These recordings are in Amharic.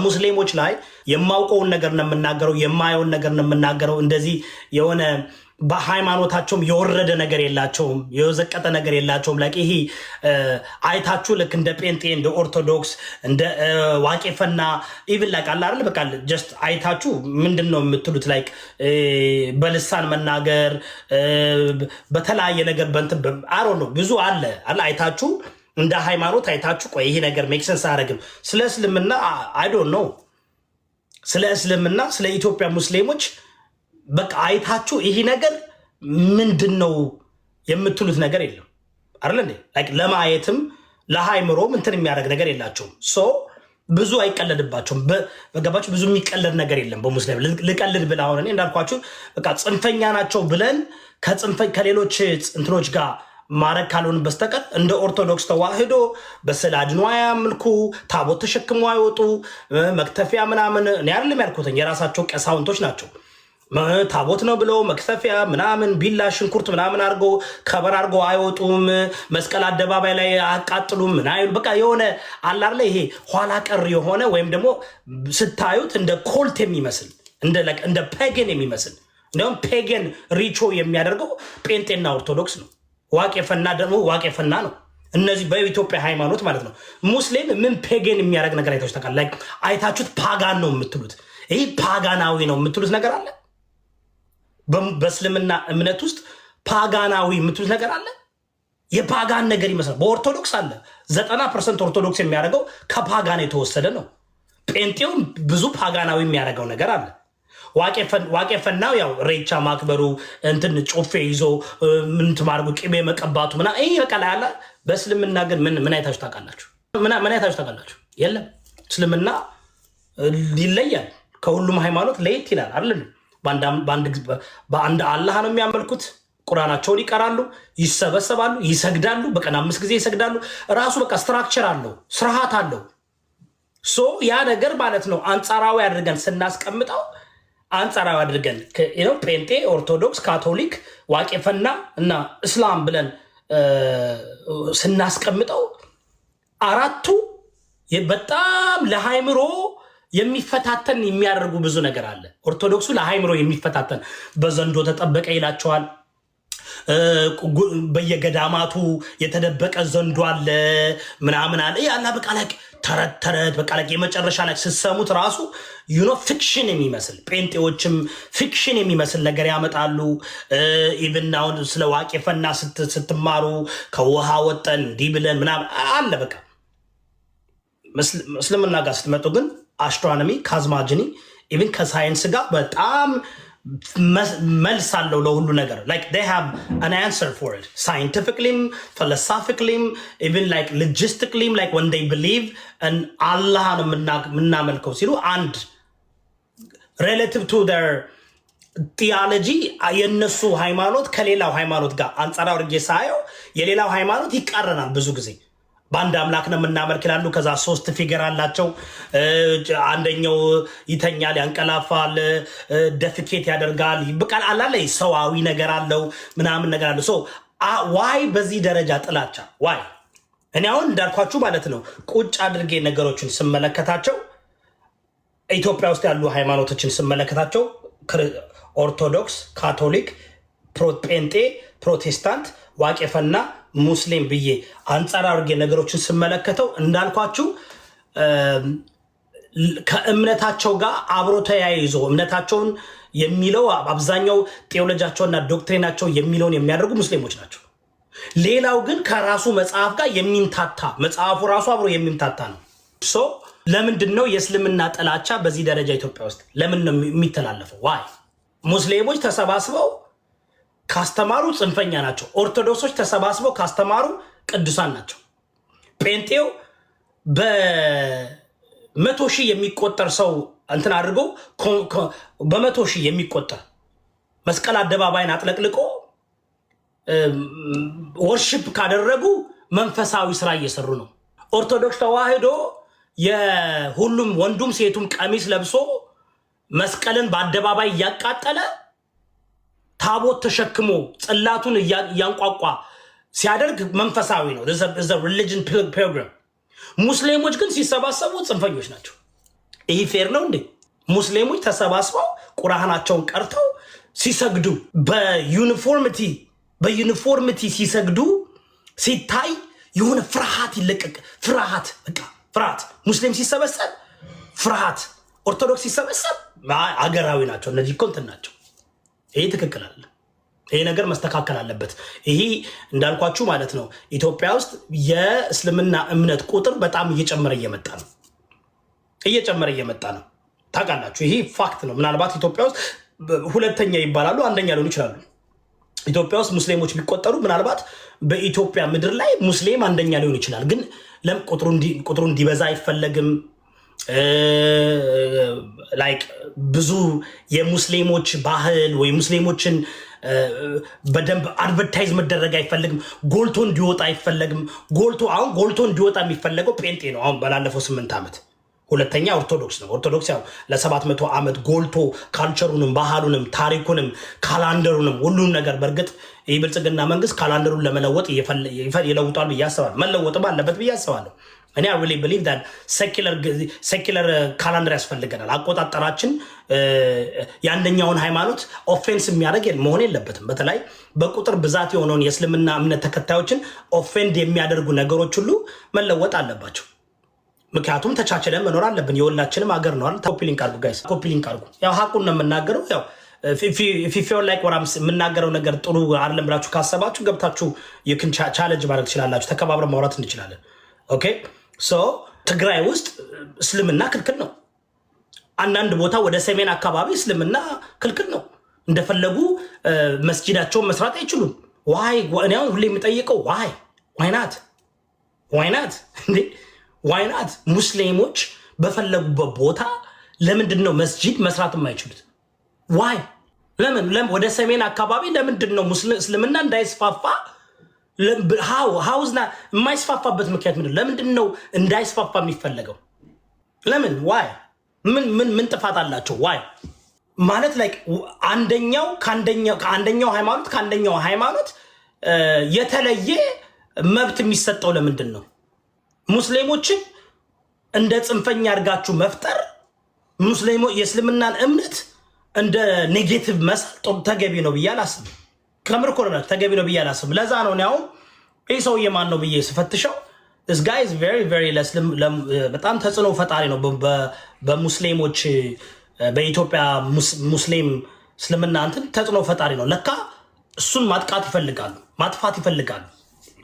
ሙስሊሞች ላይ የማውቀውን ነገር ነው የምናገረው፣ የማየውን ነገር ነው የምናገረው። እንደዚህ የሆነ በሃይማኖታቸውም የወረደ ነገር የላቸውም፣ የዘቀጠ ነገር የላቸውም። Like ይሄ አይታችሁ ልክ እንደ ጴንጤ፣ እንደ ኦርቶዶክስ፣ እንደ ዋቄፈና even like አለ አይደል? በቃ just አይታችሁ ምንድን ነው የምትሉት? Like በልሳን መናገር፣ በተለያየ ነገር በእንትን አሮ ነው ብዙ አለ አለ። አይታችሁ እንደ ሃይማኖት አይታችሁ ቆይ ይሄ ነገር make sense አያደርግም። ስለ እስልምና I don't know፣ ስለ እስልምና፣ ስለ ኢትዮጵያ ሙስሊሞች በቃ አይታችሁ ይሄ ነገር ምንድን ነው የምትሉት ነገር የለም አይደል እንዴ? Like ለማየትም ለሃይምሮም እንትን የሚያደርግ ነገር የላቸውም። So ብዙ አይቀለድባቸውም። በገባችሁ? ብዙ የሚቀለድ ነገር የለም በሙስሊም። ልቀልድ ብለህ አሁን እኔ እንዳልኳችሁ በቃ ጽንፈኛ ናቸው ብለን ከሌሎች እንትኖች ጋር ማድረግ ካልሆን በስተቀር እንደ ኦርቶዶክስ ተዋህዶ በስዕለ አድኖ አያምልኩ፣ ታቦት ተሸክሞ አይወጡ፣ መክተፊያ ምናምን እኔ አይደለም ያልኩትኝ፣ የራሳቸው ቀሳውንቶች ናቸው። ታቦት ነው ብለው መክተፊያ ምናምን ቢላ ሽንኩርት ምናምን አድርገው ከበር አድርገው አይወጡም። መስቀል አደባባይ ላይ አያቃጥሉም። ምን አይሉ፣ በቃ የሆነ አላርለ ይሄ ኋላ ቀር የሆነ ወይም ደግሞ ስታዩት እንደ cult የሚመስል፣ እንደ pagan የሚመስል፣ እንዲያውም pagan ritual የሚያደርገው ጴንጤና ኦርቶዶክስ ነው። ዋቄፈና ደግሞ ዋቄፈና ነው። እነዚህ በኢትዮጵያ ሃይማኖት ማለት ነው። ሙስሊም ምን pagan የሚያደርግ ነገር አይታችሁ ታውቃላችሁ? አይታችሁት pagan ነው የምትሉት፣ ይህ ፓጋናዊ ነው የምትሉት ነገር አለ? በእስልምና እምነት ውስጥ ፓጋናዊ የምትሉት ነገር አለ? የ pagan ነገር ይመስላል። በኦርቶዶክስ አለ። 90% ኦርቶዶክስ የሚያደርገው ከ pagan የተወሰደ ነው። ጴንጤው ብዙ ፓጋናዊ የሚያደርገው ነገር አለ። ዋቄፈናው ያው ሬቻ ማክበሩ፣ እንትን ጮፌ ይዞ ምንት ማድረጉ፣ ቅቤ መቀባቱ ምናምን ይህ በቃ ላይ አለ። በእስልምና ግን ምን አይታችሁ ታውቃላችሁ? ምን አይታችሁ ታውቃላችሁ? የለም። እስልምና ይለያል። ከሁሉም ሃይማኖት ለየት ይላል አይደል? በአንድ አላህ ነው የሚያመልኩት። ቁርአናቸውን ይቀራሉ፣ ይሰበሰባሉ፣ ይሰግዳሉ። በቀን አምስት ጊዜ ይሰግዳሉ። ራሱ በቃ structure አለው፣ ስርዓት አለው። So ያ ነገር ማለት ነው አንጻራዊ አድርገን ስናስቀምጠው፣ አንጻራዊ አድርገን ጴንጤ፣ ኦርቶዶክስ፣ ካቶሊክ፣ ዋቄፈና እና እስላም ብለን ስናስቀምጠው አራቱ በጣም ለሃይምሮ የሚፈታተን የሚያደርጉ ብዙ ነገር አለ። ኦርቶዶክሱ ለሃይምሮ የሚፈታተን በዘንዶ ተጠበቀ ይላቸዋል። በየገዳማቱ የተደበቀ ዘንዶ አለ ምናምን አለ ያላ በቃ like ተረት ተረት፣ በቃ like የመጨረሻ ላይ ስትሰሙት ራሱ fiction የሚመስል፣ ጴንጤዎችም fiction የሚመስል ነገር ያመጣሉ። Even አሁን ስለ ዋቄፈና ስትማሩ ከውሃ ወጠን እንዲህ ብለን ምናምን አለ በቃ። እስልምና ጋር ስትመጡ ግን astronomy፣ cosmogony፣ even ከሳይንስ ጋር በጣም መልስ አለው ለሁሉ ነገር። Like they have an answer for it scientifically, philosophically, even like logistically. Like when they believe and አላህ ነው የምናመልከው ሲሉ አንድ relative to their theology የእነሱ ሃይማኖት ከሌላው ሃይማኖት ጋር አንጻራዊ አድርጌ ሳየው የሌላው ሃይማኖት ይቃረናል። ብዙ ጊዜ በአንድ አምላክ ነው የምናመልክ ይላሉ። ከዛ ሶስት figure አላቸው። አንደኛው ይተኛል፣ ያንቀላፋል፣ defecate ያደርጋል። በቃ አላለ ሰዋዊ ነገር አለው ምናምን ነገር አለው። Why በዚህ ደረጃ ጥላቻ? Why? እኔ አሁን እንዳልኳችሁ ማለት ነው ቁጭ አድርጌ ነገሮችን ስመለከታቸው፣ ኢትዮጵያ ውስጥ ያሉ ሃይማኖቶችን ስመለከታቸው ኦርቶዶክስ፣ ካቶሊክ፣ ጴንጤ፣ ፕሮቴስታንት፣ ዋቄፈና፣ ሙስሊም ብዬ አንጻር አድርጌ ነገሮችን ስመለከተው እንዳልኳችሁ ከእምነታቸው ጋር አብሮ ተያይዞ እምነታቸውን የሚለው አብዛኛው ቴዎሎጂያቸውና doctrine ኣቸው የሚለውን የሚያደርጉ ሙስሊሞች ናቸው። ሌላው ግን ከራሱ መጽሐፍ ጋር የሚምታታ፣ መጽሐፉ ራሱ አብሮ የሚምታታ ነው። So ለምንድን ነው የእስልምና ጥላቻ በዚህ ደረጃ ኢትዮጵያ ውስጥ ለምን ነው የሚተላለፈው? Why? ሙስሊሞች ተሰባስበው ካስተማሩ ጽንፈኛ ናቸው። ኦርቶዶክሶች ተሰባስበው ካስተማሩ ቅዱሳን ናቸው። ጴንጤው በ100,000 የሚቆጠር ሰው እንትን አድርጎ፣ በ100,000 የሚቆጠር መስቀል አደባባይን አጥለቅልቆ worship ካደረጉ መንፈሳዊ ስራ እየሰሩ ነው። ኦርቶዶክስ ተዋህዶ የሁሉም ወንዱም ሴቱም ቀሚስ ለብሶ መስቀልን በአደባባይ እያቃጠለ ታቦት ተሸክሞ ጽላቱን እያንቋቋ ሲያደርግ መንፈሳዊ ነው። Religion pilgrim። ሙስሊሞች ግን ሲሰባሰቡ ጽንፈኞች ናቸው። ይህ fair ነው እንዴ? ሙስሊሞች ተሰባስበው ቁርአናቸውን ቀርተው ሲሰግዱ በ uniformity ሲሰግዱ ሲታይ የሆነ ፍርሃት ይለቀቅ። ፍርሃት፣ በቃ ፍርሃት። ሙስሊም ሲሰበሰብ ፍርሃት፣ ኦርቶዶክስ ሲሰበሰብ አገራዊ ናቸው። እነዚህ እኮ እንትን ናቸው። ይሄ ትክክል አይደለም። ይሄ ነገር መስተካከል አለበት። ይሄ እንዳልኳችሁ ማለት ነው። ኢትዮጵያ ውስጥ የእስልምና እምነት ቁጥር በጣም እየጨመረ እየመጣ ነው። እየጨመረ እየመጣ ነው። ታውቃላችሁ፣ ይሄ fact ነው። ምናልባት ኢትዮጵያ ውስጥ ሁለተኛ ይባላሉ፣ አንደኛ ሊሆኑ ይችላሉ። ኢትዮጵያ ውስጥ ሙስሊሞች ቢቆጠሩ ምናልባት በኢትዮጵያ ምድር ላይ ሙስሊም አንደኛ ሊሆን ይችላል። ግን ለምን ቁጥሩ እንዲበዛ አይፈለግም? Like ብዙ የሙስሊሞች ባህል ወይ ሙስሊሞችን በደንብ advertise መደረግ አይፈለግም። ጎልቶ እንዲወጣ አይፈለግም። አሁን ጎልቶ እንዲወጣ የሚፈለገው ጴንጤ ነው። አሁን ባላለፈው 8 ዓመት ሁለተኛ ኦርቶዶክስ ነው። ኦርቶዶክስ ያው ለ700 ዓመት ጎልቶ culture ኡንም ባህሉንም ታሪኩንም calendar ኡንም ሁሉም ነገር፣ በእርግጥ ይህ ብልጽግና መንግስት calendar ኡን ለመለወጥ ይለውጧል ብዬ አስባለሁ። መለወጥም አለበት ብዬ አስባለሁ። እኔ I really believe that secular calendar ያስፈልገናል። አቆጣጠራችን የአንደኛውን ሃይማኖት offense የሚያደርግ መሆን የለበትም። በተለይ በቁጥር ብዛት የሆነውን የእስልምና እምነት ተከታዮችን offend የሚያደርጉ ነገሮች ሁሉ መለወጥ አለባቸው። ምክንያቱም ተቻችለን መኖር አለብን። የሁላችንም ሀገር ነው። Copy link አድርጉ guys፣ copy link አድርጉ። ያው ሀቁን ነው የምናገረው። ያው if you feel like ወራም የምናገረው ነገር ጥሩ አይደለም ብላችሁ ካሰባችሁ ገብታችሁ you can challenge ማድረግ ትችላላችሁ። ተከባብረን ማውራት እንችላለን። Okay, so ትግራይ ውስጥ እስልምና ክልክል ነው። አንዳንድ ቦታ ወደ ሰሜን አካባቢ እስልምና ክልክል ነው። እንደፈለጉ መስጂዳቸውን መስራት አይችሉም። Why? እኔ አሁን ሁሌ የምጠይቀው why? Why not? Why not እንዴ? Why not? ሙስሊሞች በፈለጉበት ቦታ ለምንድን ነው መስጂድ መስራት የማይችሉት? Why? ለምን ወደ ሰሜን አካባቢ ለምንድን ነው እስልምና እንዳይስፋፋ? How's የማይስፋፋበት ምክንያት ምንድን ነው? ለምንድን ነው እንዳይስፋፋ የሚፈለገው? ለምን? Why? ምን ምን ምን ጥፋት አላቸው? Why? ማለት like አንደኛው ከአንደኛው ሃይማኖት የተለየ መብት የሚሰጠው ለምንድን ነው? ሙስሊሞችን እንደ ጽንፈኛ አድርጋችሁ መፍጠር፣ ሙስሊሞ የእስልምናን እምነት እንደ negative መሳል ተገቢ ነው ብዬ አላስብም። ከምር እኮ ነው፣ ተገቢ ነው ብዬ አላስብም። ለዛ ነው እኔ አሁን ይህ ሰውዬ ማን ነው ብዬ ስፈትሸው this guy is very very በጣም ተጽዕኖ ፈጣሪ ነው በሙስሊሞች፣ በኢትዮጵያ ሙስሊም እስልምና እንትን ተጽዕኖ ፈጣሪ ነው። ለካ እሱን ማጥቃት ይፈልጋሉ፣ ማጥፋት ይፈልጋሉ።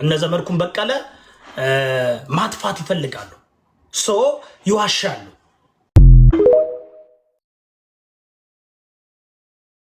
እነ ዘመድኩን በቀለ ማጥፋት ይፈልጋሉ። So ይዋሻሉ።